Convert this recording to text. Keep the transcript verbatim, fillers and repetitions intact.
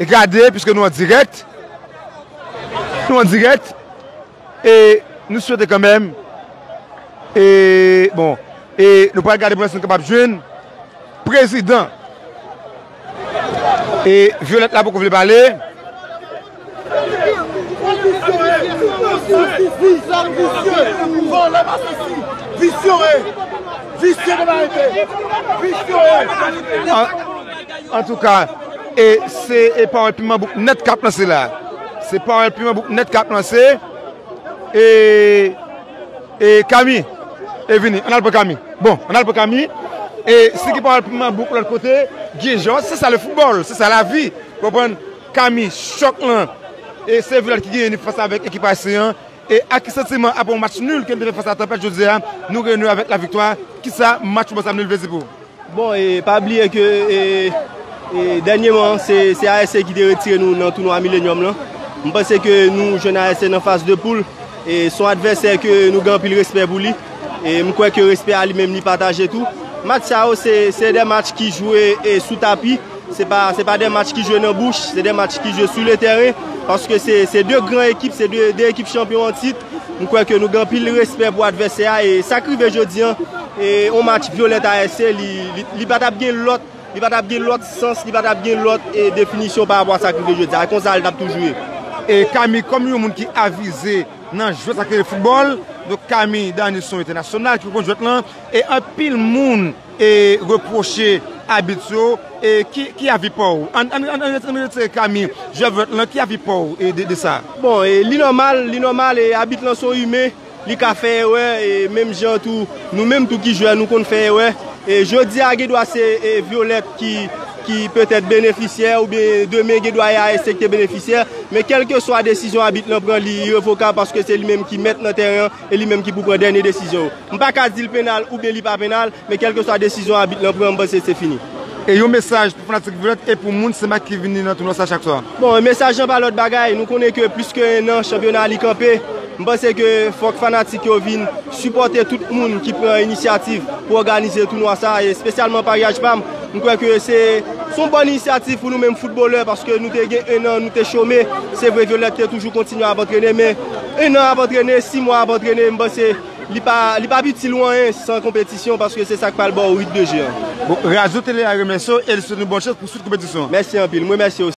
E gade, piske nou an dirèk, nou an dirèk, e nou swete kanmenm, e bon, e nou pral gade pou wè si nou kapab jwenn prezidan. E Violette la poko vle pale. Visye, vòlè pa sesi. Visye, wi. Visye de la ete. Visye, wi. An, antouka, e se e pawòl piman bouk nèt k ap lanse la. Se pawòl piman bouk nèt k ap lanse. E, e Kami, e vini, ann al pran Kami. Bon, ann al pran Kami. E si gen pawòl piman bouk lòt kote, gen jòs, se sa le foutbòl, se sa lavi. Konprann? Kami, chòk lan. E se Violette ki genyen li fas avèk ekip ayisyen an. E ak ki santiman apre yon match nil ke n te fè fas a Tanpèt jodi a, nou reyini avèk laviktwa? Kisa match ou panse ap nil vle di pou ou? Bon, e pa bliye ke e, e dènyeman, se, se A S C ki te retire nou nan tounwa Millennium lan. M panse ke nou jwenn A S C nan faz de poul. E se yon advèsè ke nou gen anpil respè pou li. E m kwè ke respè a li menm li pataje tou. Match sa yo, se, se de match ki jwe e sou tapi. Se pa, se pa de match ki jwe nan bouch, se de match ki jwe sou le tèren. Paske se, se de gran ekip, se de, de ekip chanpyon an tit. M kwè ke nou gen anpil respè pou advèsè a. E sa k rive jodi an, e yon match Violette A S C, li, li, li pa t ap gen lòt, li pa t ap gen lòt sans, li pa t ap gen lòt e definisyon pa rapò a sa k rive jodi a. E konsa l t ap toujou ye. E Kami, kòm yon moun ki avize nan jwèt sa k rele foutbòl, donk Kami Dani se yon entènasyonal ki konn jwèt lan, e anpil moun e repwoche abit yo. E ki, ki avi pa w? Ann, ann, ann, ann, ann retire Kami, jwè Violette lan, ki avi pa w e de, de sa? Bon, e li nòmal, li nòmal, e abit lan se yon imen, li ka fè erè, e menm jan tou, nou menm tou ki jwè, nou konn fè erè. E jodi a, gen dwa se e Violette ki, ki petèt benefisyè, oubyen demen, gen dwa e A S C ki te benefisyè. Men kèlkeswa desizyon abit lan pran, li irevokab, paske se li menm ki mèt nan tèren an, e li menm ki pou pran dènye desizyon yo. M pa ka di l penal oubyen li pa penal, men kèlkeswa desizyon abit lan pran, m panse se fini. E yon mesaj pou fanatik Violette e pou moun Senmak ki vini nan tounwa sa chak swa? Bon, mesaj lan pa lòt bagay. Nou konnen ke plis ke en an, chanpyona a li kanpe. M panse ke fòk fanatik yo vin sipòte tout moun ki pran inisyativ pou òganize tounwa sa, e espesyalman Paryaj pa m. M kwè ke se, se yon bòn inisyativ pou nou menm foutbolè, paske nou te gen en an, nou te chome. Se vre, Violette te toujou kontinye ap antrene, men en an ap antrene, sis mwa ap antrene, m panse li pa, li p ap itil ou anyen san konpetisyon, paske se sa k pral ba w rit de je an. Bon, Radyo Tele a remèsye w e li swete nou bòn chans pou swit konpetisyon an. Mèsi anpil. M remèsye w.